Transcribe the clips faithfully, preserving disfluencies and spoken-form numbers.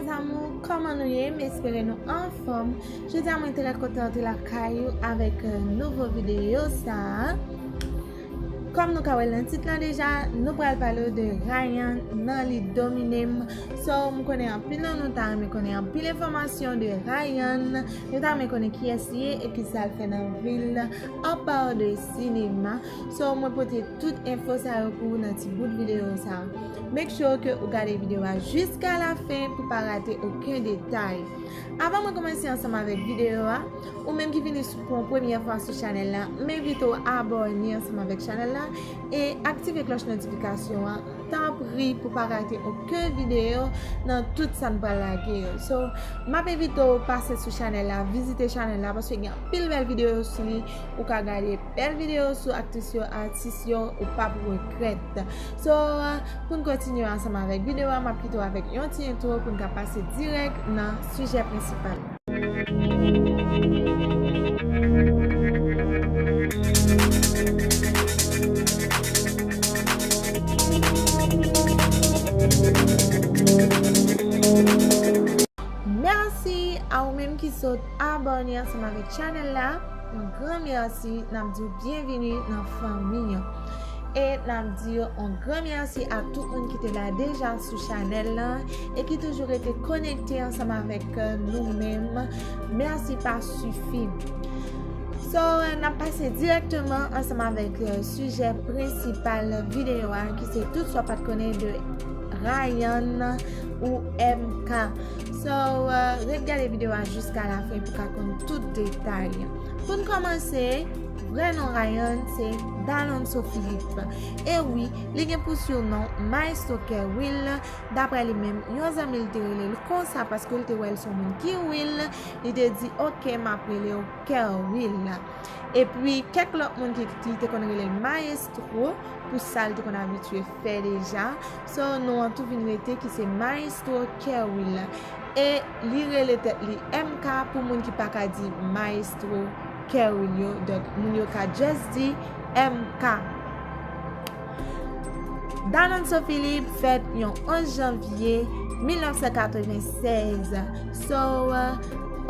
Mes amours, kòman nou ye? M espere nou anfòm. Jodi a mwen trè kontan antre lakay ou avèk, euh, nouvo videyo sa a. Kòm nou ka wè l nan tit lan deja, nou pral pale w de Ryan nan Li Domine m. So, m konnen anpil nan nou ta renmen konnen anpil enfòmasyon de Ryan. Nou ta renmen konnen kiyès li ye e kisa l fè nan vi l, apa de sinema. So, mwen pote tout enfo sa yo pou ou nan ti bout videyo sa. Make sure ke ou gade videyo a jiska la fen pou pa rate okenn detay. Avan mwen kòmanse ansanm avèk videyo a, ou menm ki vini sou, pou yon premyè fwa sou chanèl la, m envite w abòne ansanm avèk chanèl la e aktive klòch notifikasyon an, tanpri, pou pa rate okenn videyo nan tout sa n pral lage yo. So, m ap envite w pase sou chanèl la, vizite chanèl la, paske gen anpil bèl videyo sou li. Ou ka gade bèl videyo sou aktris yo, atis yo, ou p ap regrèt. So, pou n kontinye ansanm avèk videyo a, m ap kite w avèk yon ti entwo pou n ka pase dirèk nan sijè prensipal. Mèsi a ou menm ki sot abòne ansanm avèk chanèl la. Yon gran mèsi, n ap di w byenvini nan fanmi an. E n ap di yon gran mèsi a tout moun ki te la deja sou chanèl lan e ki toujou rete konekte ansanm avèk, euh, nou menm. Mèsi pa sifi. So, n ap pase dirèkteman ansanm avèk, euh, sijè prensipal videyo a, ki se tout sa w pa t konnen de Ryan ou M K. So, euh, ret gade videyo a jiska la fen pou ka konn tout detay. Pou n kòmanse, vrè non Ryan se Dalonso Philippe. E wi, li gen pou sinon Maestro Kerwill. Daprè li menm, yon zanmi l te rele l konsa paske l te wè l se yon moun ki will. Li te di, "Oke, m ap rele w Kerwill." Epi, kèk lòt moun ki, ki te konn rele l Maestro pou sa l te konn abitye fè deja. So, non an tou vin rete ki se Maestro Kerwill. E li rele tèt li M K pou moun ki pa ka di Maestro Kerwill yo. Donk, moun yo ka just di M K. Dalonso Philippe fèt yon onz janvye mil nèf san katreven sèz. So,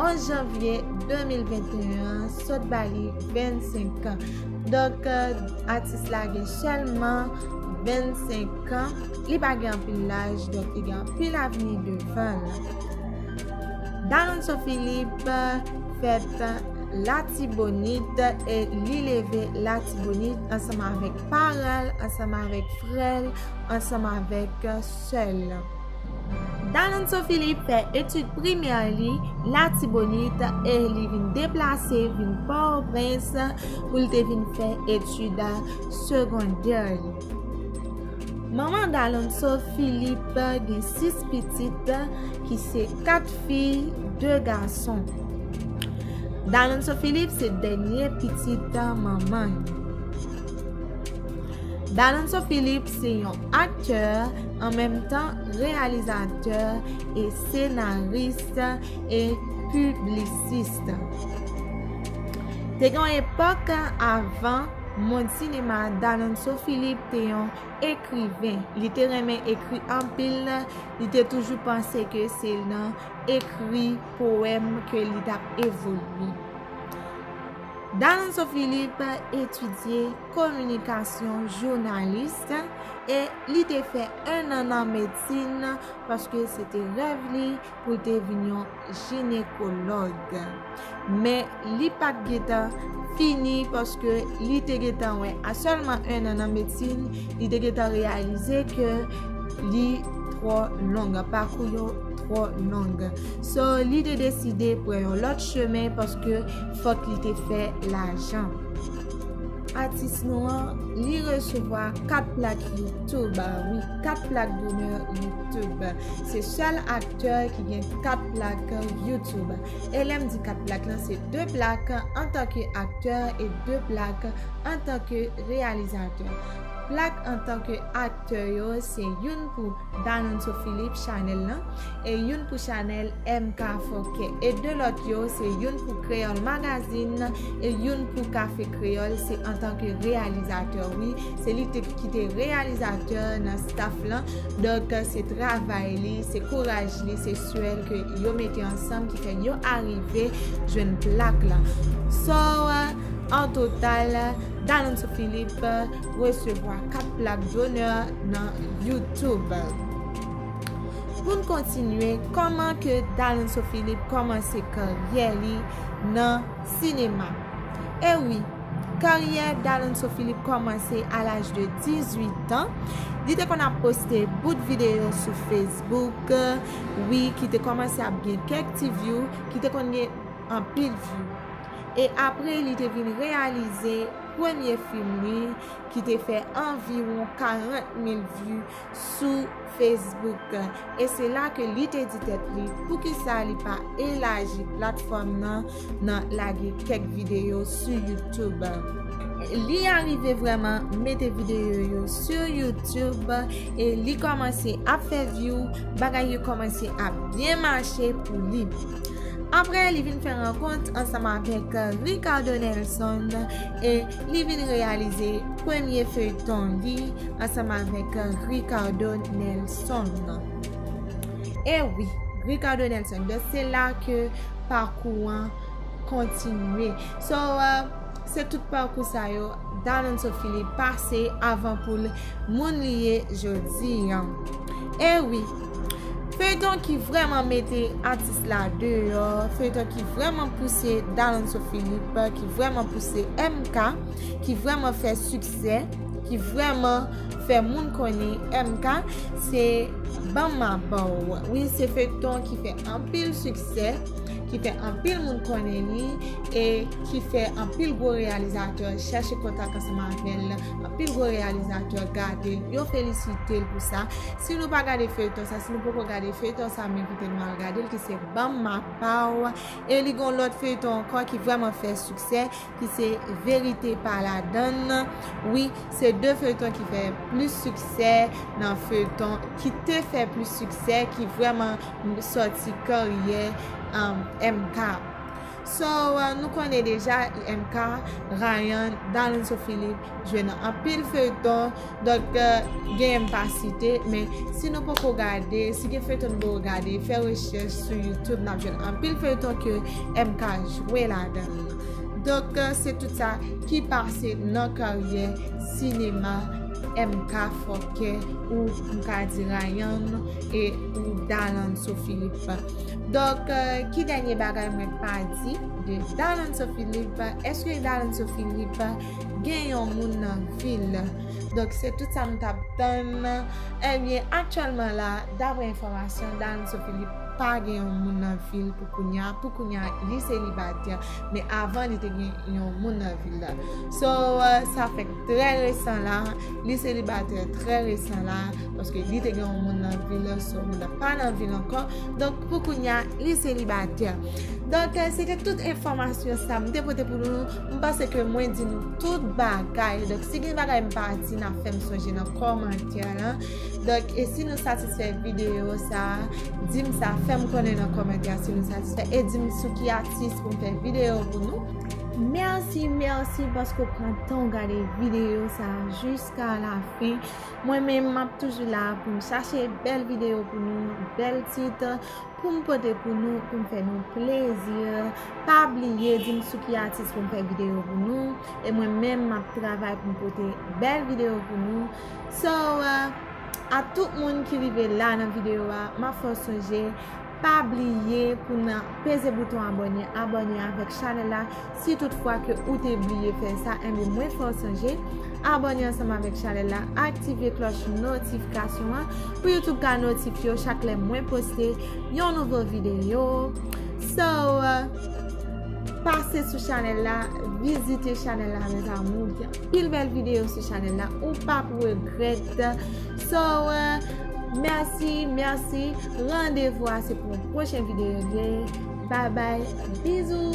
onz janvye de mil venteyen an, sot ba li vennsenk an. Donk, euh, atis la gen sèlman vennsenk an. Li pa gen anpil laj, donk li gen anpil avni devan l. Dalonso Philippe fèt Latibonit e li leve Latibonit ansanm avèk paran l, ansanm avèk frè l, ansanm avèk sè l. Dalonso Philippe fè etid primè li Latibonit e li vin deplase vin Pòtoprens pou l te vin fè etid segondè li. Manman Dalonso Philippe gen sis pitit ki se kat fi, de gason. Dalonso Philippe se dènye pitit manman l. Dalonso Philippe se yon aktè, an menm tan reyalizatè e senaris e piblisist. Te gen yon epòk avan mond sinema, Dalonso Philippe te yon ekriven. Li te renmen ekri anpil, li te toujou panse ke se nan ekri powèm ke li t ap evolye. Dalonso Philippe etidye kominikasyon, jounalis, e li te fè en an nan medsin paske se te rèv li pou l te vin yon jinekològ. Men li pa t gentan fini paske li te gentan wè a sèlman en an nan medsin, li te gentan reyalize ke li twò long, pakou yo twò long. So, li te deside pran yon lòt chemen paske fòk li te fè lajan. Atis nou an, li resevwa kat plak YouTube, wi, kat plak donè YouTube. Se sèl aktè ki gen kat plak YouTube. E lè m di kat plak lan, se de plak antanke aktè e de plak antanke reyalizatè. Plak antanke aktè yo, se youn pou Dalonso Philippe Chanel lan, e youn pou chanèl M K Fòkè. E de lòt yo, se youn pou Kreyòl Magazine e youn pou Kafe Kreyòl. Se antanke reyalizatè, wi. Se li te, ki te reyalizatè nan staff lan. Donk, se travay li, se kouraj li, se swè l ke yo mete ansanm ki fè yo arive jwenn plak la. So, an total, Dalonso Philippe resevwa kat plak donè nan YouTube. Pou n kontinye, kòman ke Dalonso Philippe kòmanse karyè li nan sinema? E wi, karyè Dalonso Philippe kòmanse a laj de dizuit an. Li te konn ap poste bout videyo sou Facebook, wi, ki te kòmanse ap gen kèk ti view, ki te konn gen anpil view. E apre, li te vin reyalize premye fim li, ki te fè anviwon karant mil view sou Facebook. E se la ke li te di tèt li, poukisa li pa elaji platfòm nan, nan lage kèk videyo sou YouTube. Li arive vrèman mete videyo yo sou YouTube e li kòmanse ap fè view, bagay yo kòmanse ap byen mache pou li. Apre, li vin fè rankont ansanm avèk Ricardo Nelson e li vin reyalize premye feyton li ansanm avèk Ricardo Nelson. E wi, Ricardo Nelson. Donk, se la ke pakou an kontinye. So, uh, se tout pakou sa yo Dalonso Philippe pase avan pou l moun li ye jodi an. E wi, feyton ki vrèman mete atis la deyò, feyton ki vrèman pouse Dalonso Philippe, ki vrèman pouse M K, ki vrèman fè siksè, ki vrèman fè moun konnen M K, se Ban m ma ba w. Wi, se feyton ki fè anpil siksè, ki fè anpil moun konnen li, e ki fè anpil gwo reyalizatè chèche kontak ansanm avè l. Anpil gwo reyalizatè gade l, yo felisite l pou sa. Si nou pa gade feyton sa, si nou poko gade feyton sa, m envite nou al gade l, ki se Ban m ma ba w. E li gon lòt feyton ankò ki vrèman fè siksè, ki se Verite pa ladann. Wi, se de feyton ki fè plis siksè nan feyton, ki te fè plis siksè, ki vrèman sòti karyè, um, M K. So, uh, nou konnen deja M K, Ryan, Dalonso Philippe jwe nan anpil feyton. Donk, uh, genyen m pa site, men si nou poko gade, si gen feyton nou poko gade, fè rechèch sou YouTube, n ap jwenn anpil feyton ke M K jwe ladan l. Donk, uh, se tout sa ki pase nan karyè sinema M K Fòkè, ou m ka di Ryan e ou Dalonso Philippe. Donk, uh, ki dènye bagay mwen pa di de Dalonso Philippe? Èske Dalonso Philippe gen yon moun nan vi l? Donk, se tout sa m t ap tann. Ebyen, aktyèlman la, daprè enfòmasyon, Dalonso Philippe pa gen yon moun nan vi l pou kounye a. Pou kounye a, li selibatè. Men avan, li te gen yon moun nan vi l la. So, uh, sa fèk trè resan la. Li selibatè trè resan la. Paske li te gen yon moun nan vi l la. So, moun nan pa nan vi l ankò. Donk, pou kounye a, li selibatè. Donk, eh, se te tout enfòmasyon sa m te pote pou nou. M panse ke mwen di nou tout bagay. Donk, si gen bagay m pa di, n a fè m sonje nan kòmantè lan. Donk, e si nou satisfè videyo sa, di m sa, fè m konnen nan kòmantè si nou satisfè. E di m sou ki atis pou m fè videyo pou nou. Mèsi, mèsi paske w pran tan w gade videyo sa jiska la fen. Mwen menm, m ap toujou la pou m chache bèl videyo pou nou, bèl tit, pou m pote pou nou, pou m fè nou plezi. Pa bliye di m sou ki atis pou m fè videyo pou nou. E mwen menm, m ap travay pou m pote bèl videyo pou nou. So, uh, a tout moun ki rive la nan videyo a, m ap fè w sonje, pa bliye pou n peze bouton abòne, abòne avèk chanèl la. Si toutfwa ke ou te bliye fè sa, enben mwen fè w sonje, abòne ansanm avèk chanèl la, aktive klòch notifikasyon an pou YouTube ka notifye w chak lè mwen poste yon nouvo videyo. So, uh, pase sou chanèl la, vizite chanèl la, mes amours. Gen anpil bèl videyo sou chanèl la, ou p ap regrèt. So, uh, mèsi, mèsi. Randevou a se pou yon pwochen videyo. Bye bye, bizou.